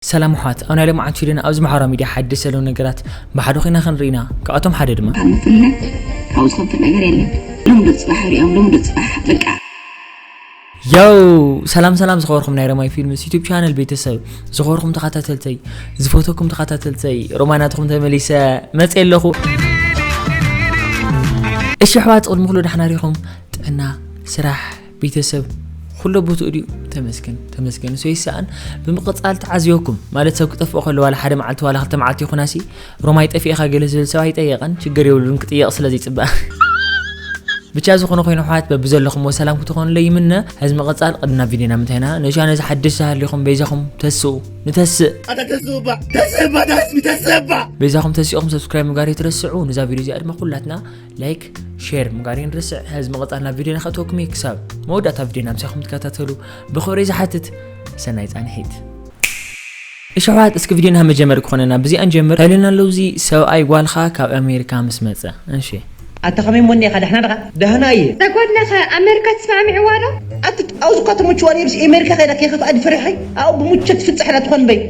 ሰላም ኣሕዋት፣ ኣብ ናይ ሎምዓንቲ ቪድዮና ኣብዚ ማሕበራዊ ሚድያ ሓድሽ ዘለዉ ነገራት ብሓደ ኮይና ክንርኢ ኢና። ካብኣቶም ሓደ ድማ ካብ ምፍልላይ ካብኡ ዝኸፍእ ነገር የለን። ሎም ዶ ፅባሕ ሪኦም ሎም ዶ ፅባሕ በቃ ያው ሰላም ሰላም ዝኸበርኩም ናይ ረማይ ፊልምስ ዩቱብ ቻነል ቤተሰብ፣ ዝኸበርኩም ተኸታተልተይ፣ ዝፈተኩም ተኸታተልተይ፣ ሮማናትኩም ተመሊሰ መፅእ ኣለኹ። እሺ ኣሕዋት፣ ቅድሚ ኩሉ ዳሕና ሪኹም ጥዕና፣ ስራሕ፣ ቤተሰብ ኩሎ ቦትኡ ድዩ? ተመስገን ተመስገን፣ ንሱ ይሰኣን። ብምቕፃል ተዓዝዮኩም ማለት ሰብ ክጠፍኦ ከሎ ዋላ ሓደ መዓልቲ ዋላ ክልተ መዓልቲ ይኹናሲ ሮማይ ጠፊእኻ ገለ ዝብል ሰብ ኣይጠየቐን፣ ሽግር የብሉን ክጥየቕ ስለ ዘይፅበኣ። ብቻ ዝኾነ ኮይኑ ኣሕዋት በብዘለኹምዎ ሰላም ክትኾኑለይ ይምነ። ሕዚ ምቕፃል ቅድሚ ናብ ቪድዮና ምንታይና ንሻ ነዚ ሓድሽ ዝሃልኹም በይዛኹም ተስኡ ንተስእ ኣታ ተስእባ ተስእባ ተስሚ ተስእባ በይዛኹም ተሲኦኹም ሰብስክራይብ ምግባር ይትረስዑ። ንዛ ቪድዮ እዚኣ ድማ ኩላትና ላይክ ሼር ምግባር ይንርስዕ። ሕዚ ምቕፃል ናብ ቪድዮና ከእትወኩም እየ። ክሳብ መወዳእታ ቪድዮና ምሳኹም ትከታተሉ ብኽብሪ ዝሓትት ሰናይ ፃንሒት። እሺ ኣሕዋት እስኪ ቪድዮና መጀመር ክኾነና ብዚኣ ንጀምር። ታይለና ኣለዉ እዚ ሰብኣይ ጓልኻ ካብ ኣሜሪካ ምስ መፀ። እሺ ኣታ ከመይ ሞኒ ኢኻ ዳሕና ድኻ? ዳህና እየ። ተጎድለኸ ኣሜሪካ ትስማዕምዕዋ ዶ? ኣቲ ኣብዚ እኳ ተመችዋ ነይርስ ኤሜሪካ ከይዳ ከይኸፍኣ ድፈሪሐ ኣብኡ ብሙቸት ፍፅሕ ኢላ ትኾን በይ።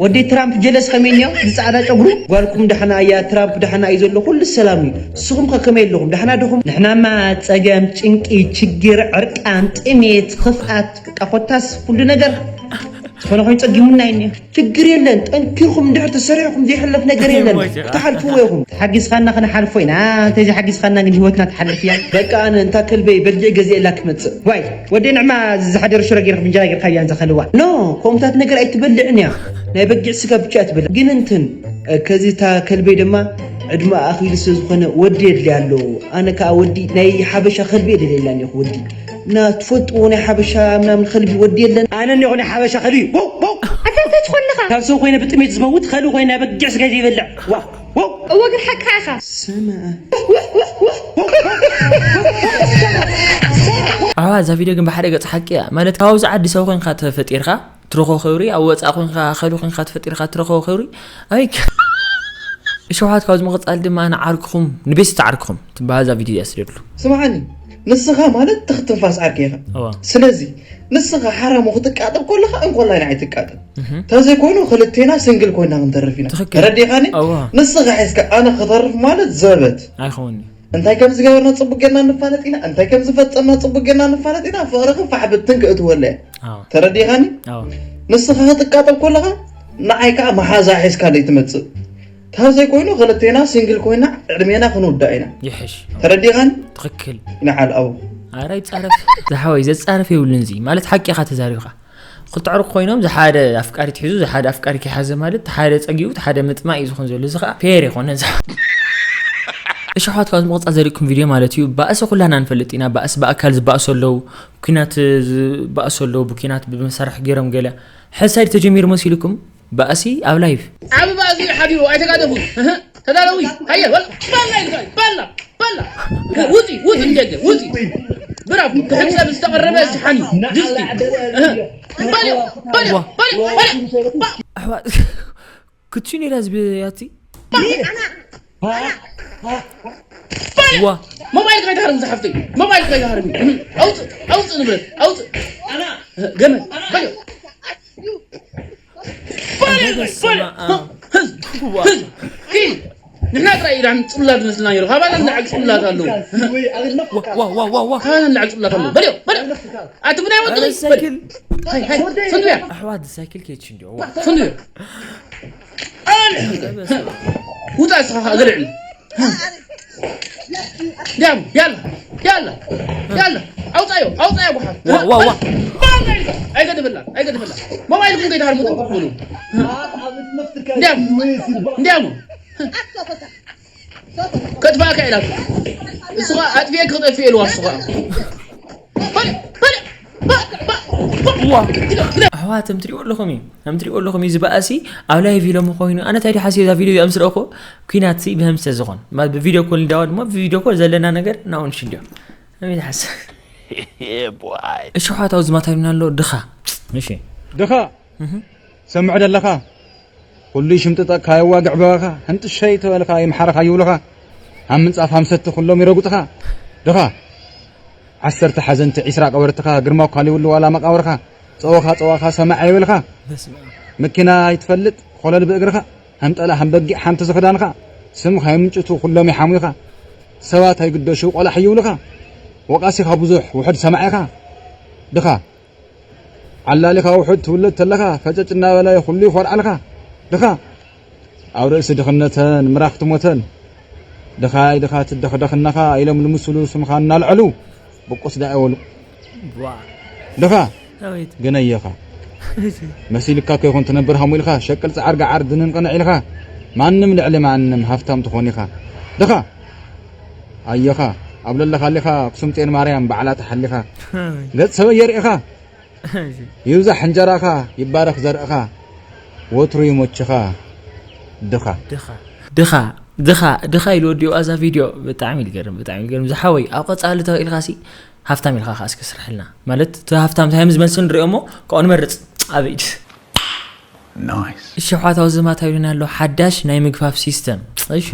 ወደይ ትራምፕ ጀለስ ከመይ እኒኦ ብፃዕዳ ጨጉሩ። ጓልኩም ዳሕና እያ ትራምፕ ዳሕና እዩ ዘሎ ኩሉ ሰላም እዩ። ንስኹም ከ ከመይ ኣለኹም ዳሕና ድኹም? ንሕናማ ፀገም ጭንቂ ችግር ዕርቃን ጥሜት ኽፍኣት በቃ ኮታስ ኩሉ ነገር ዝኾነ ኮይኑ ፀጊሙና እዩ እኒኦ። ችግር የለን ጠንኪርኩም እንድሕር ተሰሪሕኩም ዘይሕለፍ ነገር የለን ክትሓልፍዎ ኢኹም። ተሓጊዝኻና ክንሓልፎ ኢና እንተዘይሓጊዝኻና ግን ህይወትና ትሓልፍ እያ። በቃ ኣነ እንታ ከልበይ በጊዕ ገዚኤላ ክመፅእ ዋይ ወደይ ንዕማ ዝሓደረ ሽሮ ገይርካ ብእንጀራ ገይርካ እያ ንዛ ከልዋ ኖ ከምታት ነገር ኣይትበልዕን እያ ናይ በጊዕ ስጋ ብቻ እያ ትበልዕ ግን እንትን ከዚ እታ ከልበይ ድማ ዕድመ ኣኺሉ ስለ ዝኾነ ወዲ የድልያ ኣሎ ኣነ ከዓ ወዲ ናይ ሓበሻ ከልቢ እየ ደልየላ እኒኹ ወዲ እና ትፈልጥዎ ናይ ሓበሻ ምናምን ከልቢ ወዲ የለን ኣነ እኒኹ ናይ ሓበሻ ከልቢ ቦው ቦው ኣታ እንታይ ትኾን ኣለኻ ካብ ሰብ ኮይነ ብጥሜት ዝመውት ከልቢ ኮይነ ናይ በጊዕ ስጋ ዘይበልዕ ዋ ቦው እወ ግን ሓቅኻ ኢኻ ስምዐ ኣዋ እዛ ቪድዮ ግን ብሓደ ገፅ ሓቂ እያ ማለት ካብ ኣብዚ ዓዲ ሰብ ኮይንካ ተፈጢርካ ትረኽቦ ክብሪ ኣብ ወፃኢ ኮይንካ ከሉ ኮይንካ ተፈጢርካ ትረኽቦ ክብሪ ኣይ እሽውሓት ካብዚ ምቕፃል ድማ ንዓርክኹም ንቤት ዓርክኹም ትበሃል እዛ ቪድዮ እዚኣ ስደድሉ ስምዓኒ ንስኻ ማለት ትኽትንፋስ ዓርከይ ኢኻ እዋ ስለዚ ንስኻ ሓራሙ ክትቃጠብ ከለኻ እንኮላይ ንዓይ ትቃጠብ እህ ተዘይኮይኑ ክልቴና ስንግል ኮይና ክንተርፍ ኢና ትኽክል። ተረዲኻኒ እዋ ንስኻ ሒዝካ ኣነ ክተርፍ ማለት ዘበት ኣይኸውን እዩ እንታይ ከም ዝገበርና ጽቡቅ ጌርና ንፋለጥ ኢና እንታይ ከም ዝፈጸምና ጽቡቅ ጌርና ንፋለጥ ኢና ፍቕርኺ ፋሕ ብትን ክእትወለ እያ ኣዎ ተረዲኻኒ ኣዎ ንስኻ ክትቃጠብ ከለኻ ንዓይ ከዓ መሓዛ ሒዝካ ደይ ትመጽእ ተዘይ ኮይኑ ክልቴና ሲንግል ኮይና ዕድሜና ክንውዳእ ኢና ይሕሽ ተረዲኻኒ ትኽክል ንዓል ኣው ኣረ ይጻረፍ ዝሓወይ ዘጻረፍ የብሉን እዚ ማለት ሓቂ ኢኻ ተዛሪብካ ክልተ ዕሩቕ ኮይኖም ዝሓደ ኣፍቃሪት ሒዙ ዝሓደ ኣፍቃሪ ከይሓዘ ማለት ሓደ ጸጊቡ ሓደ ምጥማእ እዩ ዝኾን ዘሎ እዚ ከዓ ፌር ይኾነ እዚ እሽሓት ካብ ዝመቕፃ ዘሪእኩም ቪድዮ ማለት እዩ ባእሲ ኩላና ንፈልጥ ኢና ባእሲ ብኣካል ዝባእሱ ኣለዉ ኩናት ዝባእሱ ኣለዉ ብኩናት ብመሳርሒ ገይሮም ገለ ሕሳድ ተጀሚሩ መሲልኩም ባእሲ ኣብ ላይቭ ዓቢ ባእሲ እዩ ሓዲሩ ኣይተጋደፉ ተዳለዊ ሃየ ባላ ኢልካ ባላ ባላ ውፂ ውፂ ንደገ ውፂ ብራፍ ብሕብሰብ ዝተቐረበ ዝሓኒ ድስቲ በልዮ በልዮ በልዮ በልዮ ኣሕዋት ክትሽን ኢላ ዝብያቲ ዋ ሞባይል ከይትሃርም ዝሓፍተይ ሞባይል ከይትሃርም ኣውፅ ኣውፅ ንብረት ኣውፅ ገመድ በልዮ ንሕና ጥራይ ኢና ፅላት መስልና ነሩ ካባና ንላዕሊ ፅላት ኣለዉ ካባና ንላዕሊ ፅላት ኣለዉ በልዮ በልዮ ኣቲ ብናይ ወዲ ሰንዱያ ኣሕዋት ሳይክል ኬች እንዲዮ ሰንዱያ ውጣ ስኻ ገርዕን ዲያም ያላ ያላ ያላ ኣውፃዮ ኣውፃዮ ጓሓፍ ዋ ዋ ዋ ኣይገድፍላ ኣይገድፍላ ሞባይልኩም ከይትሃርሙ ጥንቁቅ በሉ እንዲያም እንዲያም ከጥፋእካ ኢላ እሱ ኣጥፊኤ ክጠፍእ ኢልዋ እሱ ኣሕዋት ከም ትሪእዎ ኣለኹም እዩ ከም ትሪእዎ ኣለኹም እዩ ዝበኣሲ ኣብ ላይቭ ኢሎም ኮይኑ ኣነ ታይ ሓሲ እዛ ቪድዮ እዚኣ ምስ ረእኹ ኩናት ሲ ብህምሰ ዝኾን ብቪድዮ ኮል እንዳዋ ድማ ብቪድዮ ኮል ዘለና ነገር ናውን ሽንዲዮ ከመይ ዝሓስብ እሺ ሓታው ዝማታ ይብልና ኣሎ ድኻ እሺ ድኻ ሰምዕ ደለኻ ኩሉ ይሽምጥጠካ የዋግዕ በበኻ ሕንጥሸይ ተበልካ ይምሓረኻ ይብሉኻ ኣብ ምንጻፍ ሃምሰቲ ኩሎም ይረጉጥኻ ድኻ ዓሰርተ ሓዘንቲ ዒስራ ቀበርትኻ ግርማ እኳ ሊውሉ ዋላ መቃብርኻ ጸወኻ ጸዋኻ ሰማዕ የብልኻ መኪና ኣይትፈልጥ፣ ኾለል ብእግርኻ፣ ሃምጠላ ሃምበጊዕ ሓንቲ ዝኽዳንኻ፣ ስምኻ ይምጭቱ ኩሎም ይሓሙኻ፣ ሰባት ኣይግደሹ ቆላሕ ይብልኻ፣ ወቃሲኻ ብዙሕ ውሑድ ሰማዒኻ፣ ድኻ ዓላሊኻ ውሑድ ትውለድ ተለኻ፣ ፈጨጭ እናበለ ኩሉ ይኾርዓልኻ፣ ድኻ ኣብ ርእሲ ድኽነተን ምራኽ ትሞተን፣ ድኻይ ድኻ ትደኽደኽነኻ ኢሎም ልምስሉ ስምኻ እናልዐሉ፣ ብቁስ ዳኣ ይበሉ። ዋ። ድኻ ኣቤት። ገነየኻ። መሲልካ ከይኮን ትነብር ሃሙ ኢልካ፣ ሸቅል ጸዓር ገዓር ድንን ቅንዕ ኢልካ፣ ማንም ልዕሊ ማንም ሃፍታም ትኾን ኢኻ። ድኻ ኣየኻ፣ ኣብ ለለኻሊኻ ኣክሱም ጽዮን ማርያም ባዕላ ተሓሊኻ። ኣቤት። ገጽ ሰበይ የርእኻ። ይብዛሕ እንጀራኻ፣ ይባረኽ ዘርእኻ፣ ወትሩ ይሞችኻ። ድኻ። ድኻ። ድኻ። ድኻ። ድኻ ኢሉ ወዲኡ ኣዛ ቪድዮ። ብጣዕሚ ይገርም፣ ብጣዕሚ ይገርም። ዝሓወይ፣ ኣብ ቀጻሊ ተኽኢልካ ሲ ሃፍታም ኢልካ ከኣ እስኪ ስርሐልና። ማለት፣ እቲ ሃፍታም እንታይ ከም ዝመስል ንሪኦ እሞ፣ ካብኡ ንመርጽ። ኣበይ? ናይስ። እሺ፣ ኣሕዋት፣ ኣብዚ ማታ ኢሉና ኣሎ ሓዳሽ ናይ ምግፋፍ ሲስተም። እሺ።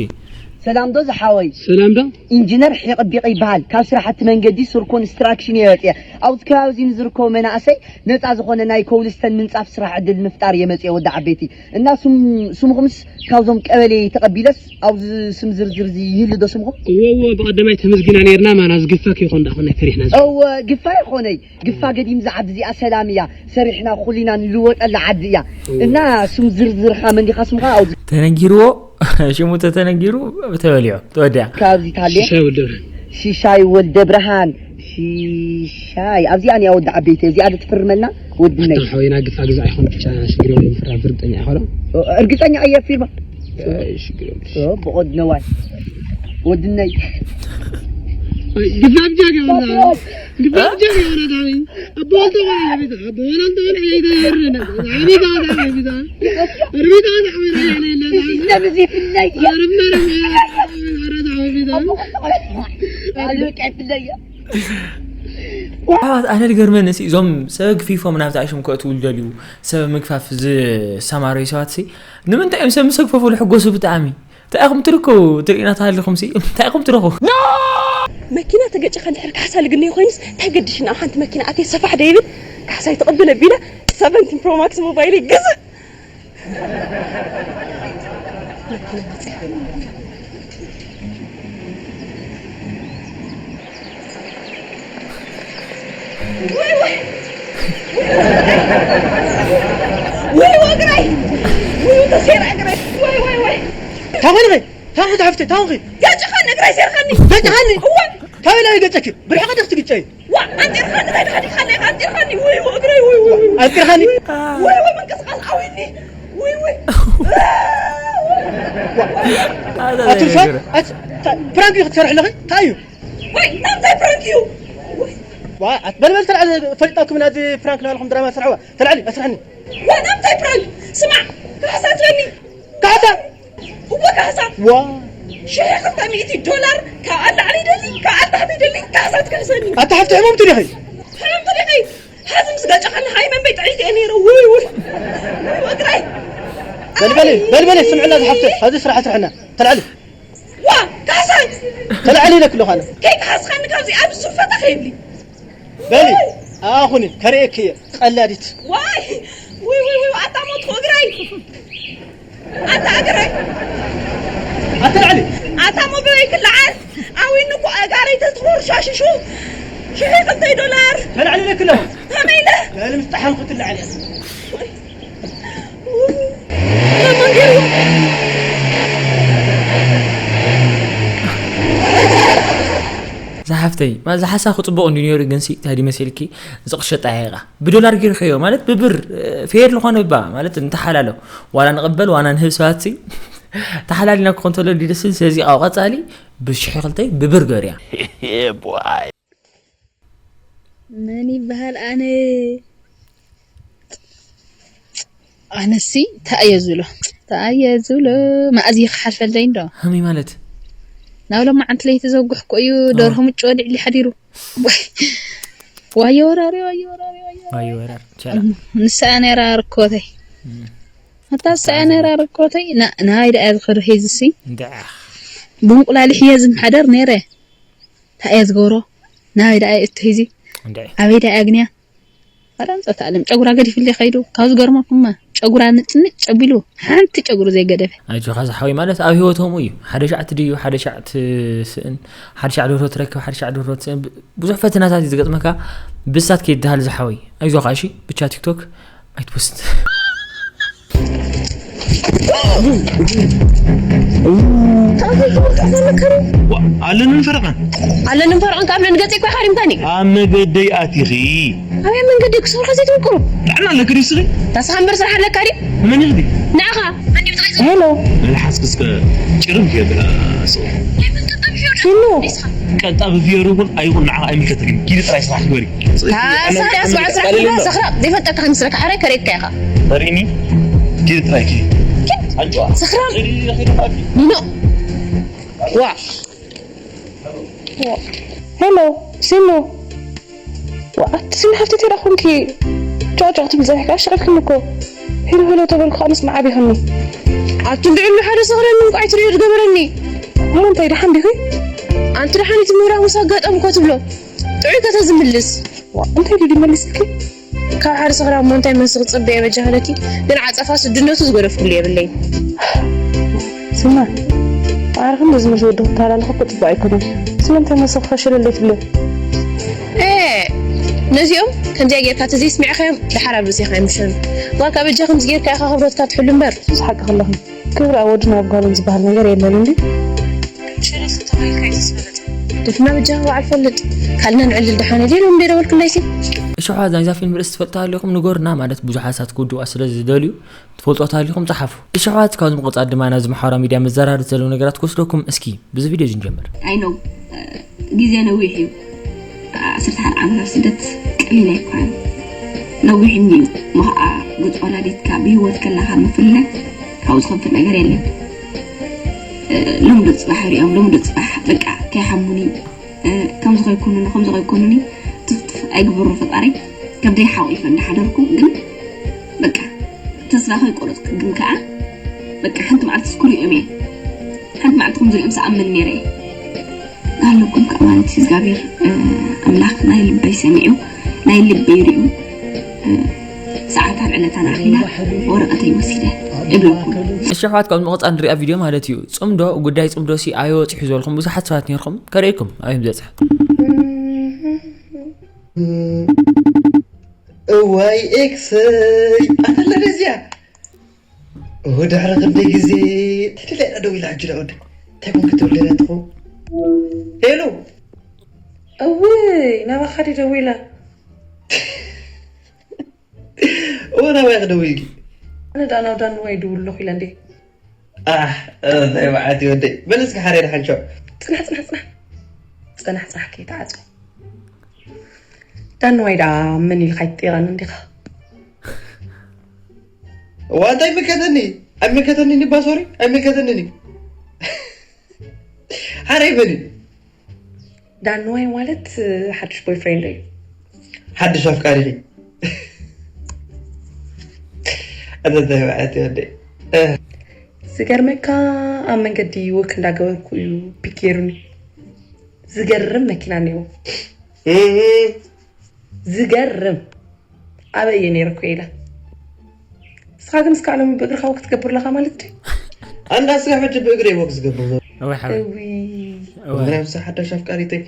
ሰላም ዶ ዝሓወይ? ሰላም ዶ? ኢንጂነር ሒቕቢቕ ይበሃል። ካብ ስራሕቲ መንገዲ ሱር ኮንስትራክሽን እየ መፅየ። ኣብዚ ከባቢ እዚ ንዝርከቡ መናእሰይ ነፃ ዝኾነ ናይ ኮብልስተን ምንፃፍ ስራሕ ዕድል ምፍጣር እየ መፅየ ወዲ ዓበይቲ። እና ስም-፣ ስምኹምስ ካብዞም ቀበሌ ተቐቢለስ ኣብዚ ስም ዝርዝር እዚ ይህሉ ዶ ስምኹም? እወ፣ እወ፣ ብቐደማይ ተመስጊና ነይርና፣ ማና ዝግፋ ከይኾን ዳኣ ኮን ናይ ሰሪሕና እዚ። እወ፣ ግፋ ይኾነይ። ግፋ ገዲም ዝዓዲ እዚኣ ሰላም እያ። ሰሪሕና ኩሊና ንልወጠላ ዓዲ እያ። እወ። እና ስም ዝርዝርኻ መን ዲኻ ስምኻ? ኣብዚ ተነጊርዎ፣ ሽሙ ተተነጊሩ ተበሊዑ፣ ተወዲኣ። ካብዚ ታሌ? ሽሻይ ወልደብርሃን። ሽሻይ ወልደብርሃን። ሽሻይ። ኣብዚኣ ንያ ወዲ ዓበይቲ፣ እዚኣ ዶ ትፍርመልና? ወድነይ። ኣታ ሓወይና ግፋ ግዛ ኣይኮን ብቻ ሽግር የብሉን፣ ፍራ ብርግጠኛ ኣይኮን። እርግጠኛ እየ ፊርማ። ኣይ፣ ሽግር የብሉን። ኦ፣ ብቆድ ነዋይ። ወድነይ። ኣይ፣ ግፋ ብቻ ገበላ። ግፋ ብቻ ገበላ ዳዊ። ኣቦ ወልደ ወልደ ቤት፣ ኣቦ ወልደ ወልደ ቤት፣ ቤት፣ ቤት፣ ቤት፣ ቤት። ሲስተም እዚ ፍለይ። ኣቦ ወልደ ወልደ። ኣሉ ቀይ ፍለይ። ኣሕዋት፣ ኣነ ዝገርመኒ ሲ፣ እዞም ሰብ ግፊፎም ናብዚ ሽም ከእትዉ ዝደልዩ፣ ሰብ ምግፋፍ ዝሰማረዩ ሰባት ሲ፣ ንምንታይ እዮም ሰብ ምስ ኣግፈፉ ዝሕጎሱ ብጣዕሚ? እንታይ ኢኹም ትልከቡ? ትርእዩና ተሃሊኹም ሲ፣ እንታይ ኢኹም ትረኹ? መኪና ተገጭኻ እንድሕር ካሕሳ ልግነይ ኮይኑስ፣ እንታይ ገድሽና? ኣብ ሓንቲ መኪና ኣትየ ሰፋሕ ዶ ይብል? ካሕሳይ ትቕብል ኣቢለ፣ ሰቨንቲን ፕሮ ማክስ ሞባይለይ ግዝእ። ወይ ወይ! ወይ ወይ እግረይ! ወይ ተሴራ እግረይ! ወይ ወይ ወይ! ታኾንኺ? ታኾንኺ ሓፍተይ? ታኾንኺ? ገጭኻኒ እግረይ ሴርካኒ! ገጭኻኒ? እወ! ካበይ ኢለ ገጨኪ? ብርሕቐት ኢኺ ትግጨይ። ዋ! ኣንጢርካኒ፣ እንታይ ተሓዲግካኒ ኢኻ? ኣንጢርካኒ! ወይ ወይ እግረይ! ወይ ወይ ወይ! ኣንጢርካኒ? ወይ ወይ ምንቅስቓስ ኣዊኒ! ወይ ወይ! ኣታ ኣቱሳ፣ ነገር። ኣት-፣ ታ-፣ ፕራንክ ኢኺ ትሰርሒ ኣለኺ? እንታይ እዩ? ወይ፣ ናምታይ ፕራንክ እዩ? ወይ። ዋ፣ ኣት-፣ በል፣ በል፣ ተልዓሊ፣ ፈሊጣኩም ኢና፣ እዚ ፕራንክ እናበልኩም ድራማ ትሰርሕዋ። ተልዓሊ፣ ኣስርሕኒ። ዋ፣ ናምታይ ፕራንክ? ስማዕ፣ ካሕሳ ትበኒ። ካሕሳ? እወ፣ ካሕሳ። ዋ። ሽሕ ክልተ ሚእቲ ዶላር፣ ካብ ኣላዕሊ ይደሊ፣ ካብ ኣታሕቲ ይደሊ፣ ካሕሳ ትክሕሰኒ። ኣታ ሓፍቲ ሕሙምቲ ዲኺ? ሕሙምቲ ዲኺ? ሓዚ ምስ ጋጫ ከለኻ ኣይመን በይ ጥዒት እየ ነይረ። ውይ፣ ውይ። ውይ፣ እግረይ። በልበሊ፣ በልበሊ፣ ስምዕና ዝሓፍተ፣ ኣብዚ ስራሕ ስርሕና። ተልዓሊ። ዋ፣ ካሕሳይ! ተልዓሊ ኢለኪ ኣለኹ ኣነ። ከይከሓስኻኒ ካብዚ ኣብ ሱር ፈታ ከይብሊ። በሊ፣ ኣኹኒ፣ ከርእየኪ እየ፣ ቀላዲት። ዋይ! ውይ፣ ውይ፣ ውይ፣ ኣታ ሞትኩ እግረይ! ኣታ እግረይ! ኣታ ልዕሊ! ኣታ ሞገበይ ክለዓል! ኣዊኒ እኮ ኣእጋረይ ተትኾርሻሽሹ! ሽሒ ክልተይ ዶላር! ተልዕሊ ኢለኪ ኣለኹ። ከመይ ኢለ? በሊ፣ ምስ ጠሓንኩ ትለዓል እያ። ዝሓፍተይ፣ ማ ዝሓሳኹ ጽቡቕ እንድዩ ነይሩ፣ ግን ሲ፣ እንታይ ድዩ መሲልኪ? ዝቕሸጣ ኢኻ። ብዶላር ጌርካዮ፣ ማለት ብብር፣ እ፣ ፌር ዝኾነ እባ፣ ማለት እንተሓላሎ። ዋላ ንቕበል፣ ዋላ ንህብ ሰባት ሲ፣ ተሓላሊና ክኾን ተሎ ድዩ ደስ ዝብል? ስለዚ፣ ኣብ ቀጻሊ፣ ብሽሒ ክልተይ ብብር ገርያ። መን ይበሃል ኣነ? ኣነሲ እንታይ እየ ዝብሎ? እንታይ እየ ዝብሎ? መኣዝ እዩ ክሓልፈልለይ እንዶ? ከመይ ማለት? ናብ ሎማዓንቲ ለይቲ ዘጉሕ እኮ እዩ፣ እ። ደርሆ ምጭ ወዲዕሊ ሓዲሩ። ዋይ። ዋየ ወራሪ፣ ዋየ ወራሪ፣ ዋየ ወራሪ። ዋየ ወራሪ፣ ቻላ። ንሳ እያ ነይራ ርኮተይ። እም። ኣታ ንሳ እያ ነይራ ርኮተይ። ና-፣ ናይ ደኣ ዝኸዶ ሒዝሲ። እንድዓ። ብእንቁላሊሕ እየ ዝምሓደር ነይረ። እንታይ እየ ዝገብሮ? ናበይ ደኣ እየ እቶ ሒዚ? እንድዒ። ኣበይ ደኣ እየ ኣግንያ? ኣረ ኣንጸት ኣለም ጨጉራ ገዲፍለይ ከይዱ ካብ ዝገርመኩማ ጨጉራ ንጽንጭ ጨቢሉ ሓንቲ ጨጉሩ ዘይገደፈ። ኣይዞኻ ዝሓወይ ማለት ኣብ ህይወት ከምኡ እዩ። ሓደ ሻዕ ትድዩ፣ ሓደ ሻዕ ትስእን፣ ሓደ ሻዕ ደርሆ ትረክብ፣ ሓደ ሻዕ ደርሆ ትስእን። ብዙሕ ፈተናታት እዩ ዝገጥመካ። ብሳት ከይድሃል ዝሓወይ። ኣይዞኻ እሺ፣ ብቻ ቲክቶክ ኣይትፖስት። ኣለንን ፈረቐን ኣለንን ፈረቐን ካብ ነንገፀ እኳ ሓሪምካኒ ኣብ መገደይ ኣቲኺ ኣበይ መንገዲ ክሰርሖ ዘይትምክሩ ጥዕና ኣለኪ ድዩ ስኺ ዳስኻ እምበር ስራሕ ኣለካ ድዩ መን ኢኺ ንዓኻ ሄሎ መልሓስኪ እስከ ጭርም የብላ ሄሎ ቀጣ ብፍየሩ እውን ኣይኹን ንዓኻ ኣይምልከተኪ ኪዲ ጥራይ ስራሕ ግበሪ ሳዳስ ባዕል ስራሕ ሰኽራ ዘይፈልጠካ ከምስለካ ሓራይ ከሬካ ኢኻ ሪኒ ኪዲ ጥራይ ኪዲ ኣንጭዋ ሰኽራ ኒኖ ዋ ሄሎ ሲኑ ኣቲ ስኒ ሓፍተይ ተዳ ኮንኪ ጫጫ ክትብል ፀኒሕካ ኣሻቂልክኒ እኮ ሄሎ ሄሎ ተበልኩ ከዓ ምስማዕ ኣቢኽኒ ኣቲ እንድዕሉ ሓደ ሰኽረኒ እንቋይ ትሪኦ ዝገበረኒ እሞ እንታይ ደሓን ዲኺ ኣንቲ ደሓን እቲ ምብራቕ ምስ ኣጋጠምኮ ትብሎ ጥዑይ ከተዝምልስ እንታይ ድዩ መሊስልኪ ካብ ሓደ ሰኽራም እሞ እንታይ መልሲ ክጽበየ በጃ ክለኪ ግን ዓጸፋ ስድነቱ ዝገደፍኩሉ የብለይን። ስማ፣ ማዕረ ክንደዚ ምስ ወዲ ክተሃላልኽ እኮ ጽቡቕ ኣይኮነን። ስለምንታይ መልሲ ክፈሽለለይ ትብልዮ? ኤ፣ ነዚኦም ከምዚኣ ጌርካ ተዘይስሚዕኻዮም ደሓር ኣብ ርእሲኻ ይምሸኑ። ዋካ በጃ ከምዚ ጌርካ ኢኻ ክብረትካ ትሕሉ እምበር። ምስ ሓቂ ከለኹ ክብሪ ኣብ ወድን ኣብ ጓልን ዝበሃል ነገር የለን እንዲ። ሽርስ እንተባሂልካ ኣይትስፈለጥ። ደፍና በጃኻ በዓል ፈልጥ። ካልና ንዕልል ደሓነ ድዩ ኢሎም ደይደወልኩላይሲ? እሺ ኣሕዋት ናይዛ ፊልም ርእሲ ትፈልጡ ሃሊኹም ንገሩና ማለት ብዙሓት ሰባት ክውድዋ ስለ ዝደልዩ ትፈልጦ ሃሊኹም ጸሓፉ። እሺ ኣሕዋት ካብዚ ምቕጻል ድማ ናብዚ ማሕበራዊ ሚድያ መዘራረብቲ ዘለዉ ነገራት ክወስደኩም እስኪ ብዚ ቪድዮ እዚ ንጀምር። I know ግዜ ነዊሕ እዩ። ዓሰርተ ሓደ ዓመት ኣብ ስደት ቀሊል ኣይኮነን። ነዊሕ እንድዩ እሞ ኸዓ ገጽ ወላዲትካ ብህይወት ከለኻ ምፍላይ ካብኡ ዝኸፍእ ነገር የለን። ሎሚ ዶ ጽባሕ ሪኦም ሎሚ ዶ ጽባሕ በቃ ከይሓሙኒ ከምዚ ከይኮኑኒ ከምዚ ከይኮኑኒ ትፍትፍ ኣይግበሮ ፈጣሪ ከብደይ ሓቂፈ እንዳሓደርኩ ግን በቃ ተስፋ ከይቆረጽኩ ግን ከኣ በቃ ሓንቲ መዓልቲ ስኩሪኦም እየ ሓንቲ መዓልቲ ከምዚ ሪኦም ሰኣምን ነይረ እየ ኣለኩም ከዓ ማለት እዩ እግዚኣብሔር ኣምላኽ ናይ ልበይ ሰሚዑ ናይ ልበይ ሪኡ ሰዓታን ዕለታን ኣኺላ ወረቐተይ ወሲደ እብለኩም። እሺ ኣሕዋት ካብ ምቕፃል ንሪኣ ቪድዮ ማለት እዩ። ፅምዶ ጉዳይ ፅምዶ ሲ ኣዮ ፅሑ ዝበልኩም ብዙሓት ሰባት ነርኩም ከርእየኩም ኣበይ ምዘፅሐ እዋይ ኤክሰይ ኣተለለ እዚኣ ወድሕሪ ክንደይ ግዜ ተደሊያ ደው ኢላ ሕጂ ዳ ወደ እንታይ ኮን ክትብል ደላ ትኾ ሄሎ እውይ ናባኻ ድዩ ደዊላ እወ ናባይ ክደውል ኢልኪ ኣነ ደኣ ናብ ዳንዋ ይድውል ኣለኹ ኢለ እንዴ ኣሕ እንታይ መዓት እዩ ወደይ በል እስኪ ሓሬ ደሓንሾ ፅናሕ ፅናሕ ፅናሕ ፅናሕ ፅናሕ ከይተዓፅወ ዳንዋይ ደኣ መን ኢልካ ይትጢቐኒ እንዲኻ እዋ እንታይ ምከተኒ ኣይምከተኒን እባ ሶሪ ኣይምከተኒን እዩ ሓረይ በሊ ዳንዋይ ማለት ሓድሽ ቦይፍሬንድ እዩ ሓድሽ ኣፍቃሪኺ ኣተተባዕት ወደ ዝገርመካ ኣብ መንገዲ ወክ እንዳገበርኩ እዩ ፒክ ገይሩኒ ዝገርም መኪና እኒዎ ዝገርም ኣበይ እየ ነይረ እኮ ኢለ ንስኻ ግን እስካዕ ሎሚ ብእግርኻ ወክ ትገብር ኣለኻ ማለት ድዩ ኣንዳ ስጋ ሕጂ ብእግሪ ወክ ዝገብር ዘሎ እወይ ሓወይ እዊ እወይ ምክንያቱ እዛ ሓዳሽ ኣፍቃሪተይ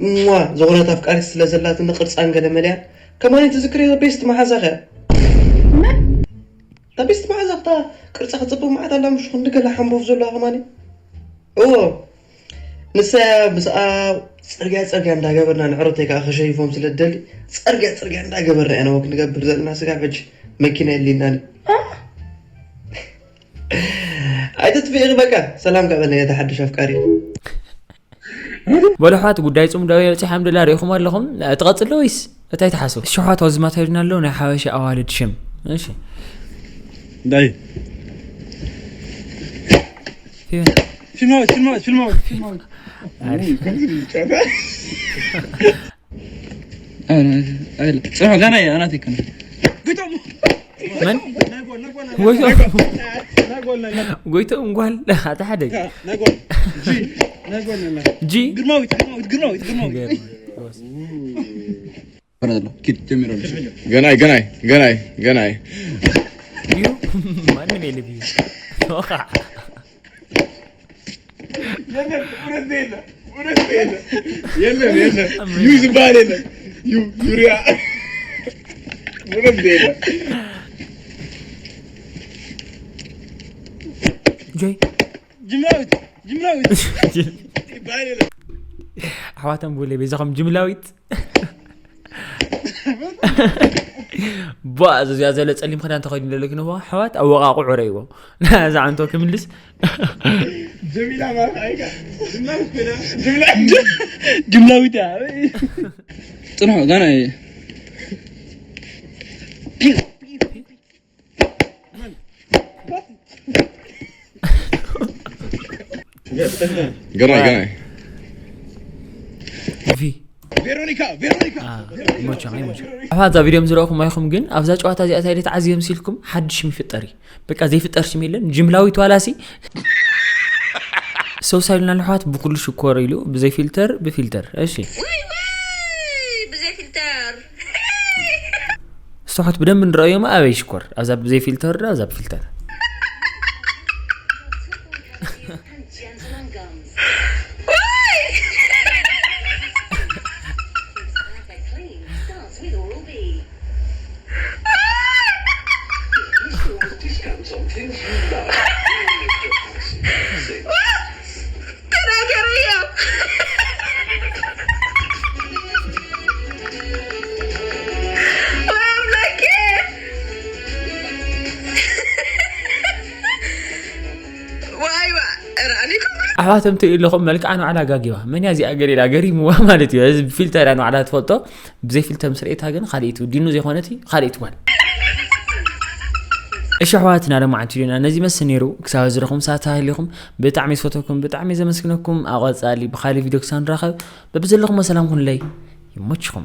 እሟ ዝኾነት ኣፍቃሪት ስለ ዘላትኒ ቅርፃን ገለ መሊያ ከማኒ ትዝክርዮ ቤስት መሓዛ ከ እታ ቤስት መሓዛ ክታ ቅርፃ ክፅብቅ መዓት ኣላ ምሽ ክንዲ ገለ ሓንቦፍ ዘለዋ ከማኒ እዎ ንሳ ምስኣ ፅርግያ ፅርግያ እንዳገበርና ንዕረተይ ከዓ ከሸይፎም ስለ ደሊ ፅርግያ ፅርግያ እንዳገበርና ኢና ወክ ንገብር ዘለና ስጋ ሕጂ መኪና የሊናኒ ኣይተጥፍእኺ በቃ ሰላም ከበለየ ተሓድሽ ኣፍቃሪ በሉ ኣሕዋት ጉዳይ ፁም ደው የብፂ ሓምድላ ሪኢኹም ኣለኹም ትቐፅሎ ወይስ እንታይ ትሓስቡ? እሺ ኣሕዋት ኣብዚ ማታ ይብልና ኣሎ ናይ ሓበሻ ኣዋልድ ሽም እሺ ዳይ ፊልማዊት ፊልማዊት ፊልማዊት ፊልማዊት ፊልማዊት ጽኖ ገና እያ ናተይ ከነ መን ጎይቶም ጓል ኣታ ሓደ ጂ ግርማዊት ግርማዊት ግርማዊት ግርማዊት ዘሎ ኪድ ጀሚሮ ኣሎ። ገናይ ገናይ ገናይ ገናይ እዩ ማንም የለ ብዩ የለም እውነት የለ እውነት የለ የለም የለም ዩ ዝበሃል የለም ዩ ዩ ሪያ እውነት የለ ጆይ ጅምላዊት ጅምላዊት ይበሃል የለም ኣሕዋቶም ብለ በዛኹም ጅምላዊት ቧ እዚ እዚኣ ዘሎ ፀሊም ክዳን ተኸዲኑ ዘሎ ግን ኣሕዋት ኣወቃቑዑ ረይዎ ናዛ ዓንቶ ክምልስ ጀሚላ ማለት ኣይካ ጅምላዊት ኮይና ጅምላ ጅምላዊት እያ ጽንሑ ጋና እየ ገናይ ገናይ ቪ ቬሮኒካ ቬሮኒካ ይሞቻ ይሞቻ ኣፋ እዛ ቪድዮም ዝረእኹም ኣይኹም ግን ኣብዛ ጨዋታ እዚኣ እንታይ ተዓዝዮም ሲልኩም ሓድሽ ሽም ይፍጠር እዩ በቃ ዘይፍጠር ሽም የለን ጅምላዊት ዋላሲ ሰው ሳይሉና ንሕዋት ብኩሉ ሽኮር ኢሉ ብዘይ ፊልተር ብፊልተር እሺ ውይ ውይ ብዘይ ፊልተር ስሑት ብደንብ ንረእዮም ኣበይ ሽኮር ኣብዛ ብዘይ ፊልተር ዳ ኣብዛ ብፊልተር Gentleman gums. Why? Perfect clean starts with Oral-B. ተናገርዮ። ኣሕዋቶም ትርኢ ኣለኹም መልክዓ ንባዕላ ጋጊባ መን እያ እዚኣ ገሊላ ገሪምዋ ማለት እዩ እዚ ብፊልተር እያ ንባዕላ ትፈልጦ ብዘይ ፊልተር ምስ ርእታ ግን ካልእቱ ዲኑ ዘይኮነት ካልእቱ ጓል እሺ ኣሕዋትና ለማዓንቲ ዲና ነዚ መስል ነይሩ ክሳብ ዝረኹም ሰዓት ሃሊኹም ብጣዕሚ ዝፈተኩም ብጣዕሚ ዘመስግነኩም ኣቐፃሊ ብካሊ ቪዲዮ ክሳብ ንራኸብ በብዘለኹም ሰላም ኩንለይ ይመችኹም